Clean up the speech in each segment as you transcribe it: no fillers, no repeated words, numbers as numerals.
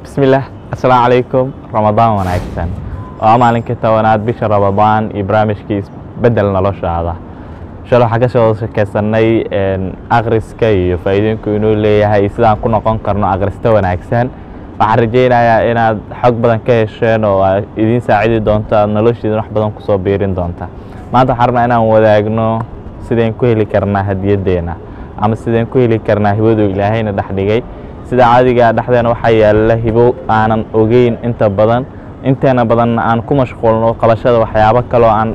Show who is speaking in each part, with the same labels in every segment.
Speaker 1: Bismillaah, assalaamu calaykum, Ramadaan wanaagsan. Waa maalinka 10aad bisha Ramadaan iyo barnaamijkii Isbedel Noloshaada. Shalay waxaan ka soo sheekeysanay akhriska iyo faa'iidooyinka inuu leeyahay, sidaan ku noqon karno akhrista wanaagsan. Waxaan rajaynayaa inaad xog badan ka hesheen oo aad idiin saacidi doonto, aad noloshiidin wax badan kusoo biirin doonta. Maanta waxaan rabnaa inaan wadaagno sideen ku heli karnaa hadiyaddeena ama sideen ku heli karnaa hibadu Ilaahayna dhex dhigay. Sida caadiga dhexdeena waxaa yaalla hibo aanan ogeyn inta badan, inteena badanna aan ku mashquulno qabashada waxyaabo kaloo aan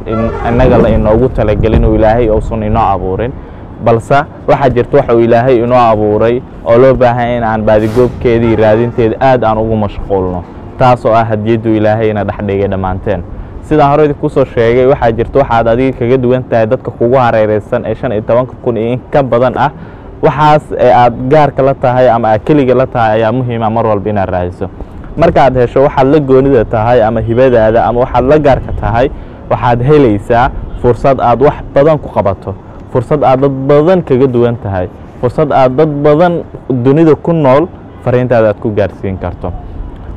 Speaker 1: innaga la inoogu talagelin oo Ilaahay uusan inoo abuurin. Balse waxaa jirta wax uu Ilaahay inoo abuuray oo loo baahan in aan baadigoobkeedii raadinteeda aad aan ugu mashquulno, taasoo ah hadiyaddu Ilaahay ina dhex dhigay dhammaanteen. Sidaan hore idinku soo sheegay, waxaa jirta waxaad adiga kaga duwan tahay dadka kugu hareereysan ee 15,000 iyo in ka badan ah. Waxaas ee aad gaarka la tahay ama aad keliga la tahay ayaa muhiima mar walba inaad raadiso. Markaad hesho waxaad la goonida tahay ama hibadaada ama waxaad la gaarka tahay, waxaad helaysaa fursad aad wax badan ku qabato, fursad aad dad badan kaga duwan tahay, fursad aad dad badan dunida ku nool fariintaada aad ku gaarsiin karto.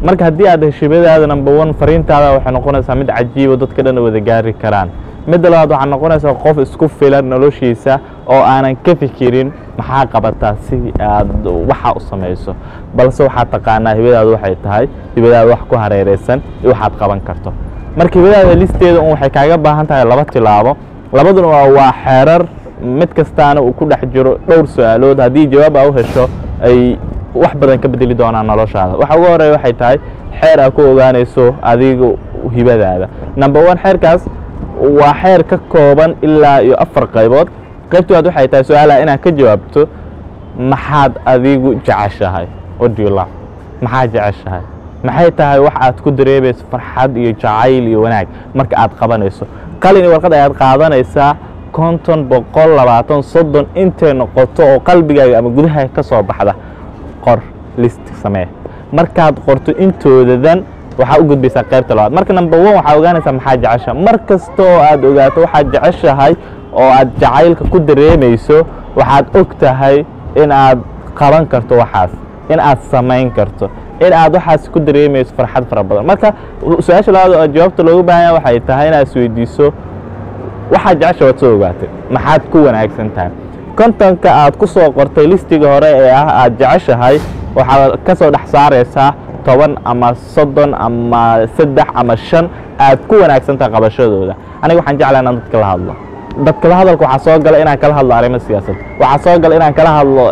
Speaker 1: Marka haddii aad hesho hibadaada, number 1, fariintaada waxay noqonaysaa mid cajiibo, dadka dhan wada gaari karaan. Midda labaad, waxaa noqonaysaa qof isku filan noloshiisa oo aanan ka fikirin maxaa qabataa si aad waxa u samayso, balse waxaad taqaanaa hibadaadu waxay tahay, hibadaada wax ku hareereysan iyo waxaad qaban karto. Marka hibadaada listeeda un waxay kaaga baahan tahay 2 tilaabo, labaduna waa xeerar, mid kastaana uu ku dhex jiro dhowr su-aalood. Haddii jawaab aa u hesho, ay wax badan ka bedeli doonaan noloshaada. Waxa ugu horeeya waxay tahay xeer aad ku ogaanayso adiga hibadaada. Number 1, xeerkaas waa xeer ka kooban ilaa iyo 4 qaybood. Qaybta waad waxay tahay su-aalaha inaad ka jawaabto: maxaad adigu jeceshahay? What do you love? Maxaad jeceshahay? Maxay tahay wax aad ku dareemayso farxad iyo jacayl iyo wanaag marka aad qabanayso? Qalin iyo warqad ayaad qaadanaysaa, 50, 100, 20, 30, intay noqoto oo qalbigaaga ama gudahaaga ka soo baxda qor, list samee. Markaad qorto intoodadan, waxaa u gudbaysaa qaybta labaad. Marka number 1, waxaa ogaanaysaa maxaa jecesha. Mar kasta oo aad ogaato waxaad jeceshahay oo aad jacaylka ku dareemayso, waxaad og tahay in aad qaban karto waxaas, in aad samayn karto, in aad waxaas ku dareemayso farxad fara badan. Marka su-aasha labaad oo jawaabta loogu baahan yahay waxay tahay inaad isweydiiso: waxaad jecesha waad soo ogaatay, maxaad ku wanaagsan tahay? 50-ka aad ku soo qortay listiga hore ee ah aad jeceshahay, waxaad ka soo dhex saaraysaa 10 ama 30 ama 3 ama 5 aad ku wanaagsan tahay qabashadooda. Aniga waxaan jeclahay inaan dadka la hadlo. Dadka la hadalka waxaa soo gala inaan kala hadlo arrimo siyaasad, waxaa soo gala inaan kala hadlo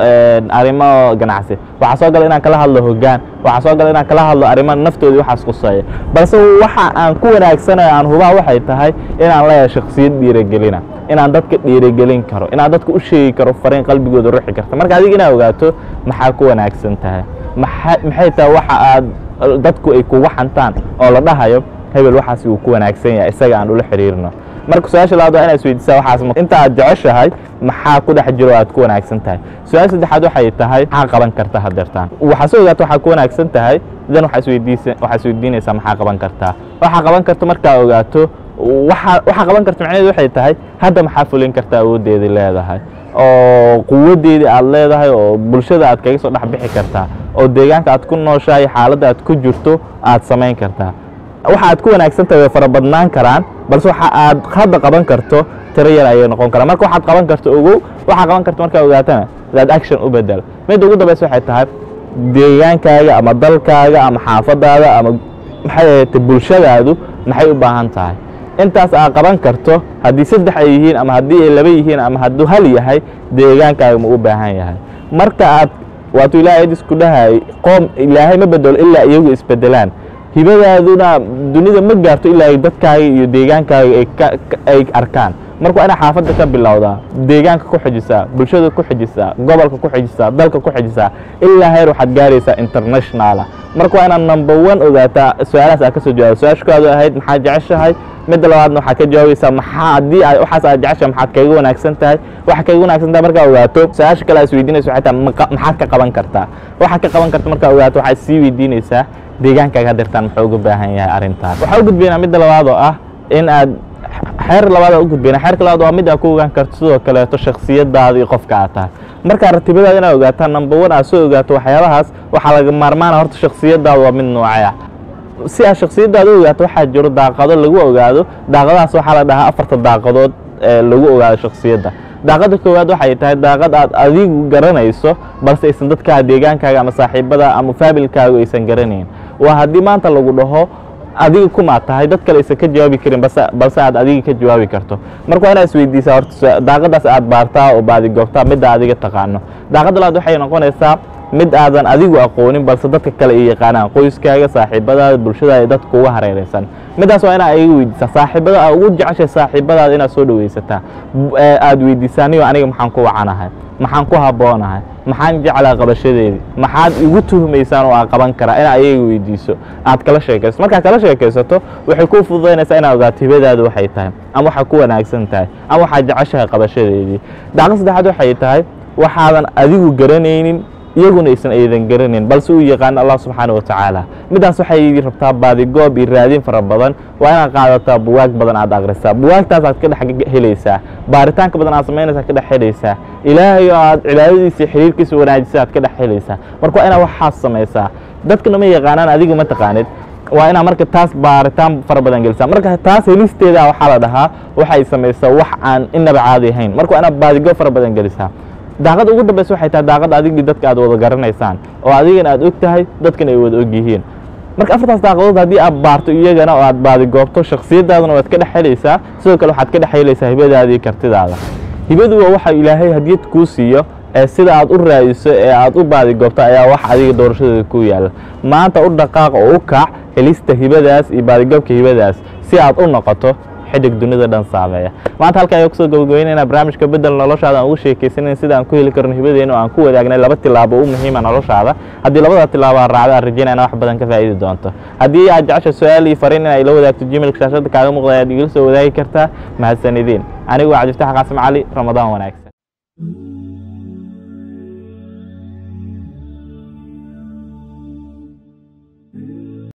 Speaker 1: arrimo ganacsi, waxaa soo gala inaan kala hadlo hoggaan, waxaa soo gala inaan kala hadlo arrimo naftoodii waxaas quseeya. Balse waxa aan ku wanaagsanayo aan hubaa waxay tahay inaan leeyahay shakhsiyad dhiirigelina, inaan dadka dhiirigelin karo, inaan dadka u sheegi karo fariin qalbigooda ruxi karta. Marka adiga inaad ogaato maxaa ku wanaagsan tahay, maxay tahay waxa aad dadku ay kugu xantaan oo la dhahayo hebel waxaas uu ku wanaagsan yahay, isaga aan ula xiriirno. Marka su-aasha labaad waa inaad isweydiisaa waxaas inta aad jeceshahay maxaa ku dhex jiro aad ku wanaagsan tahay. Su-aasha saddexaad waxay tahay maxaa qaban karta hadeertaan. Waxaa soo ogaata waxaa ku wanaagsan tahay, dan waxaa isweydiinaysaa maxaa qaban kartaa. Waxaa qaban karto markaa ogaato, waxaa qaban karta macnaheedu waxay tahay hadda maxaa fulin karta awooddeedii leedahay oo quwaddeedii aad leedahay oo bulshada aad kaga soo dhex bixi kartaa oo deegaanka aad ku nooshahay, xaaladda aad ku jirto aad samayn kartaa. Waxa aad ku wanaagsan tahay way fara badnaan karaan, balse waxa aad hadda qaban karto tiro yar ayay noqon karaan. Marka waxaad qaban karto ogow, waxaa qaban karto markaa ogaatana daad action u bedel. Midda ugu dambaysa waxay tahay deegaankaaga ama dalkaaga ama xaafadaada ama maxay ahayd bulshadaadu maxay u baahan tahay. Intaas aad qaban karto, haddii 3 ay yihiin ama haddii ay 2 yihiin ama hadduu 1 yahay, deegaankaaga ma u baahan yahay? Marka aad waatuu Ilaahay isku dhahay, qoom Ilaahay ma bedelo ilaa iyagu isbedelaan. Hibadaaduna dunida ma gaarto ilaa ay dadkaaga iyo deegaankaaga ay arkaan. Marka waa inaad xaafadda ka bilowdaa, deegaanka ku xijisaa, bulshada ku xijisaa, gobolka ku xijisaa, dalka ku xijisaa, ilaa heer waxaad gaaraysaa internationala. Marka waa inaad number 1 ogaataa su-aalahaas aad ka soo jawaabto. Su-aasha koowaad ahayd maxaa jeceshahay, midda labaadna waxaad ka jawaabaysaa maxaa haddii aad waxaas aad jeceshahay maxaad kaga wanaagsan tahay. Waxa kaga wanaagsan tahay markaa ogaato, su-aasha kale aad isweydiinayso waxay tahay maxaad ka qaban kartaa. Waxaad ka qaban karta markaa ogaato, waxaad sii weydiinaysaa deegaankaaga hadeertaan muxuu uga baahan yahay arrintaas. Waxaa u gudbaynaa midda labaad oo ah in aad xeer labaad u gudbayna. Xeerka labaad waa mid aad ku ogaan karto sidoo kaleeto shakhsiyadaada iyo qofka aad tahay. Markaa ratibadaada inaad ogaataa, number 1 aad soo ogaato waxyaabahaas, waxaa laga maarmaana horta shakhsiyadaada waa mid noocee ah. Si aad shakhsiyadaada u ogaato, waxaa jiro daaqado lagu ogaado. Daaqadahaas waxaa la dhahaa afarta daaqadood ee lagu ogaado shakhsiyadda. Daaqadda koowaad waxay tahay daaqad aad adigu garanayso, balse aysan dadkaa deegaankaaga ama saaxiibada ama faamilkaagu aysan garanayn. Waa haddii maanta lagu dhaho adiga kumaa tahay, dad kale aysan ka jawaabi karin, balse aad adiga ka jawaabi karto. Marka waa inaad isweydiisaa horta daaqadaas, aad baartaa oo baadigoobtaa midda adiga taqaano. Daaqadda labaad waxay noqonaysaa mid aadan adigu aqoonin, balse dadka kale ay yaqaanaan, qoyskaaga, saaxiibadaada, bulshadaada, dadka kuga hareereysan. Middaas waa inaad ayaga weydiisaa, saaxiibada aa ugu jeceshay, saaxiibadaada inaad soo dhaweysataa, aad weydiisaa: niyo, aniga maxaan ku wacanahay? Maxaan ku habboonahay? Maxaan jeclaa qabashadeedii? Maxaad igu tuhmaysaan oo aan qaban karaa? Inaad ayaga weydiiso, aad kala sheekayso. Markaad kala sheekaysato, waxay kuu fududaynaysaa inaad ogaato hibadaadu waxay tahay, ama waxaad ku wanaagsan tahay, ama waxaad jeceshahay qabashadeedii. Daaqad saddexaad waxay tahay waxaadan adigu garanaynin, iyaguna aydan garanayn, balse uu yaqaano Allah subxaana wa tacaala. Middaas waxay rabtaa baadigoob iyo raadin fara badan. Waa inaad qaadataa buwaag badan, aad akhrisaa buwaagtaas, aad ka dhex helaysaa baaritaanka badan aad samaynaysaa, ka dhex helaysaa Ilaahay oo aad cibaadadiisa iyo xiriirkiisa wanaajisa aad ka dhex helaysaa. Marka waa inaad waxaas samaysaa. Dadkana ma yaqaanaan, adiga ma taqaanid. Waa inaa marka taas baaritaan fara badan gelisaa. Marka taas helisteeda waxaa la dhahaa waxay samaysaa wax aan inaba caadi ahayn. Marka waa inaad baadigoob fara badan gelisaa. Daaqadda ugu dambaysa waxay tahay daaqadda adigii dadka aad wada garanaysaan, oo adigana aad og tahay, dadkana ay wada og yihiin. Marka afartaas daaqadood haddii aad baarto iyagana oo aad baadigoobto, shakhsiyadaaduna waad ka dhex helaysaa. Sidoo kale waxaad ka dhex helaysaa hibadaada iyo kartidaada. Hibadu waa waxa Ilaahay hadiyad kuu siiyo, ee sida aad u raadiso ee aad u baadigoobto ayaa wax adiga doorashadeeda ku yaalla. Maanta u dhaqaaq oo u kac helista hibadaas iyo baadigoobka hibadaas, si aad u noqoto xidig dunida dhan saameeya. Maanta halka ayaa kusoo gabagabeynayna barnaamijka Bedel Noloshaada, aan ugu sheekeysanayn sida aan ku heli karno hibadeena, oo aan ku wadaagnay laba tilaabo u muhiima noloshaada. Haddii labada tilaabo aad raacdo, aan rajaynaya inaad wax badan ka faa'idi doonto. Haddii aad jecesha su-aal iyo fariin in ay la wadaagto, Gmailka shaashada kaaga muuqda ayaad igala soo wadaagi kartaa. Mahadsanidin. Anigu waa Cabdifataax Qaasim Cali. Ramadaan wanaagsan.